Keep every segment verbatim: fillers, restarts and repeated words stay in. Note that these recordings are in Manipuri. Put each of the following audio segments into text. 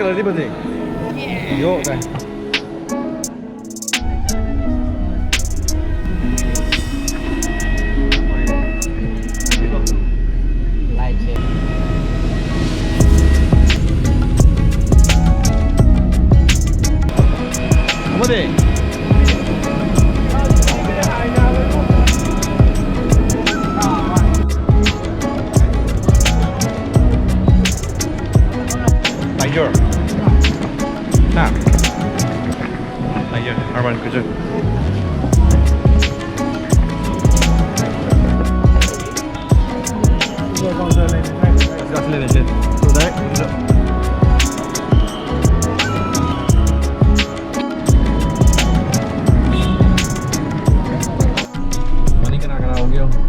ꯀꯂꯔꯗꯤ ꯐꯖꯩ꯫ ꯌꯣ ꯀꯥꯏ꯫ ꯑꯃꯗꯤ꯫ Tiger. ꯍꯥ? Tiger, Harman Kardon. Just a little bit. So that ꯃꯅꯤꯡ ꯀꯅꯥ ꯀꯅꯥ ꯎꯒꯦ ꯌꯦꯡꯉꯣ꯫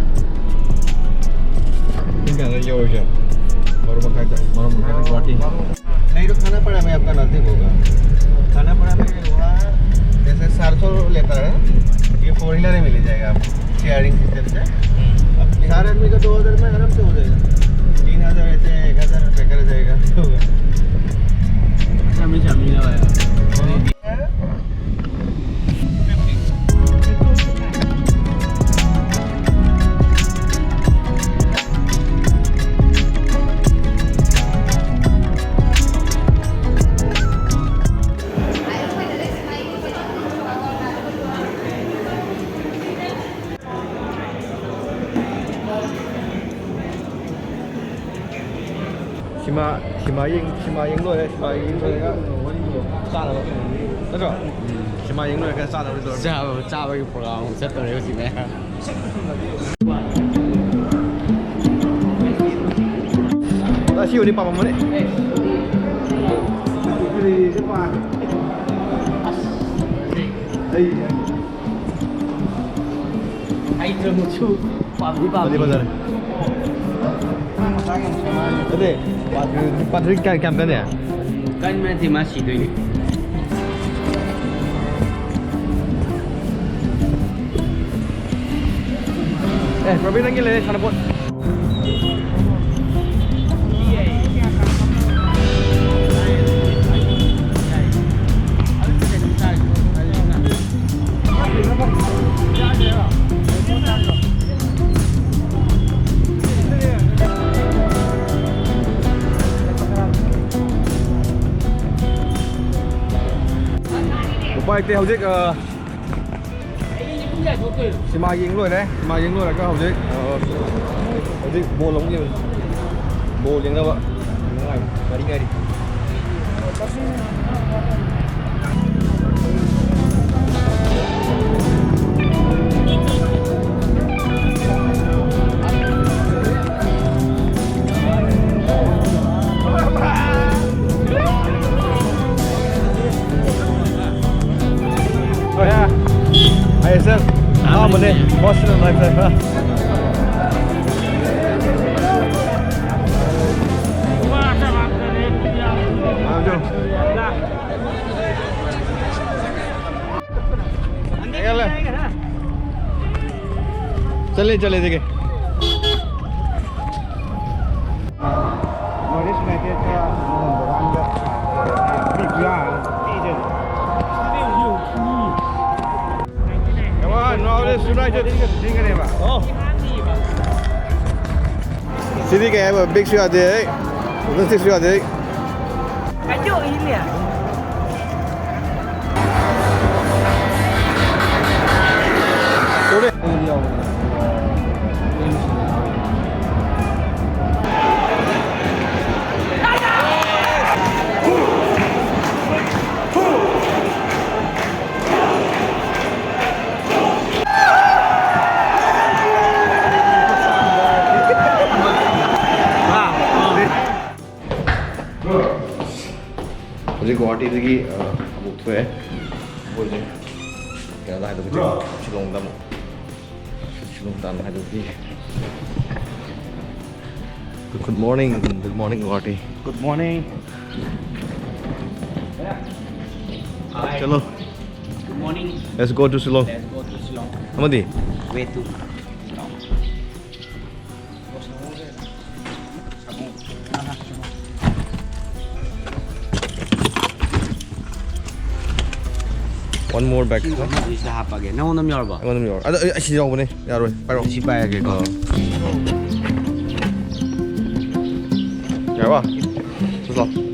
ꯄꯨꯡ ꯀꯌꯥꯗ ꯌꯧꯔꯤꯁꯦ? ꯕꯥꯔꯣ ꯃꯈꯥꯏꯗ, ꯕꯥꯔꯣ ꯃꯈꯥꯏꯗ ꯒꯨꯍꯥꯇꯤ꯫ नहीं तो खानापाड़ा में आपका नजदीक होगा। खानापाड़ा में वहाँ जैसे चार सौ लेता है, ये फोर व्हीलर में मिल जाएगा आपको, शेयरिंग सिस्टम से। आप चार आदमी का दो हज़ार में आराम से हो जाएगा। तीन हज़ार ऐसे एक हज़ार रुपये कर जाएगा। अच्छा, मैं चाउमीन लाया। ꯁꯤꯃꯥ, ꯁꯤꯃꯥ ꯌꯦꯡ-, ꯁꯤꯃꯥ ꯌꯦꯡ ꯂꯣꯏꯔꯦ, ꯁꯤꯃꯥ ꯌꯦꯡ ꯂꯣꯏꯔꯒ ꯆꯥꯅꯕ꯫ ꯅꯠꯇ꯭ꯔꯣ? ꯁꯤꯃꯥ ꯌꯦꯡ ꯂꯣꯏꯔꯒ ꯆꯥꯅꯕ ꯇꯧꯔꯁꯤ꯫ ꯆꯥꯕ, ꯆꯥꯕꯒꯤ ꯄ꯭ꯔꯣꯒ꯭ꯔꯥꯝ ꯑꯃꯨꯛ ꯆꯠꯇꯣꯔꯦ ꯍꯧꯖꯤꯛꯅꯦ꯫ ꯑꯁꯤ ꯑꯣꯏꯗꯤ ꯄꯥꯝꯃꯝꯃꯅꯤ꯫ ꯑꯩ ꯍꯩꯇ꯭ꯔꯃꯛꯁꯨ ꯄꯥꯝꯗꯤ ꯄꯥꯝꯃꯤ꯫ ꯐꯗꯤ ꯐꯖꯔꯦ꯫ ꯅꯠꯇꯦ, ꯄꯥꯇ꯭ꯔꯤꯛ, ꯄꯥꯇ꯭ꯔꯤꯛ ꯀꯌꯥ, ꯀꯌꯥꯝ ꯀꯟꯅꯤ? ꯀꯟꯕ ꯅꯠꯇꯦ, ꯃꯥ ꯁꯤꯗꯣꯏꯅꯤ꯫ ꯑꯦ, ꯄ꯭ꯔꯕꯤꯟ, ꯅꯪꯒꯤ ꯂꯩꯔꯦ ꯁꯥꯟꯅꯄꯣꯠ꯫ ꯅꯨꯡꯉꯥꯏꯇꯦ ꯍꯧꯖꯤꯛ, ꯑ, ꯁꯤꯃꯥ ꯌꯦꯡ ꯂꯣꯏꯔꯦ꯫ ꯁꯤꯃꯥ ꯌꯦꯡ ꯂꯣꯏꯔꯒ ꯍꯧꯖꯤꯛ, ꯑ, ꯍꯧꯖꯤꯛ ꯕꯣꯜ ꯑꯃꯨꯛ ꯌꯦꯡ-, ꯕꯣꯜ ꯌꯦꯡꯅꯕ꯫ ꯉꯥꯏ-, ꯉꯥꯏꯔꯤ, ꯉꯥꯏꯔꯤ꯫ ꯍꯣꯏ, ꯍꯥ꯫ ꯑꯩ ꯁꯦ ꯑꯍꯥꯟꯕꯅꯦ꯫ ꯕꯣꯁꯇꯟ ꯂꯥꯏꯐ ꯁꯦ, ꯍꯥ꯫ ꯉꯥꯏꯕꯤꯌꯨ꯫ ꯆꯠꯂꯦ, ꯆꯠꯂꯦ, ꯁꯤꯒꯤ꯫ ꯅꯣꯔꯠ ꯏꯁ ꯌꯨꯅꯥꯏꯇꯦꯗꯀ ꯃꯣꯍꯟ ꯕꯒꯥꯟꯒ ꯄꯤꯕ ꯌꯥꯔꯅꯤ꯫ ꯁꯤꯗꯤ ꯀꯩ ꯍꯥꯏꯕ? ꯕꯤꯛꯁꯨ ꯌꯥꯗꯦ꯫ ꯁꯤꯛꯁꯨ ꯌꯥꯗꯦ꯫ ꯍꯧꯖꯤꯛ ꯒꯨꯋꯥꯍꯥꯇꯤꯗꯒꯤ, ꯑ, ꯑꯃꯨꯛ ꯊꯣꯛꯑꯦ꯫ ꯑꯩꯈꯣꯏꯁꯦ ꯀꯩꯅꯣꯗ ꯍꯥꯏꯗꯣꯛꯀꯦ, ꯁꯤꯂꯣꯡꯗ ꯑꯃꯨꯛ꯫ ꯁꯤꯂꯣꯡ ꯇꯥꯟꯅ ꯍꯥꯏꯗꯣꯛꯀꯦ꯫ Good morning, good morning, Guwahati. Good morning. ꯆꯠꯂꯣ꯫ Good morning. Let's go to Shillong. Let's go to Shillong. ꯑꯃꯗꯤ? Way to Shillong. One more bag. ꯁꯤ ꯑꯃꯗꯤ ꯁꯤꯗ ꯍꯥꯞꯄꯒꯦ꯫ ꯅꯉꯣꯟꯗ ꯑꯃ ꯌꯥꯎꯔꯕꯣ? ꯑꯩꯉꯣꯟꯗ ꯑꯃ ꯌꯥꯎꯔꯦ꯫ ꯑꯗ, ꯑꯩ, ꯑꯁꯤ ꯌꯥꯎꯕꯅꯦ꯫ ꯌꯥꯔꯣꯏ꯫ ꯄꯥꯏꯔꯛꯑꯣ꯫ ꯁꯤ ꯄꯥꯏꯔꯒꯦꯀꯣ꯫ ꯑꯥ꯫ ꯌꯥꯔꯕ? ꯆꯠꯂꯣ꯫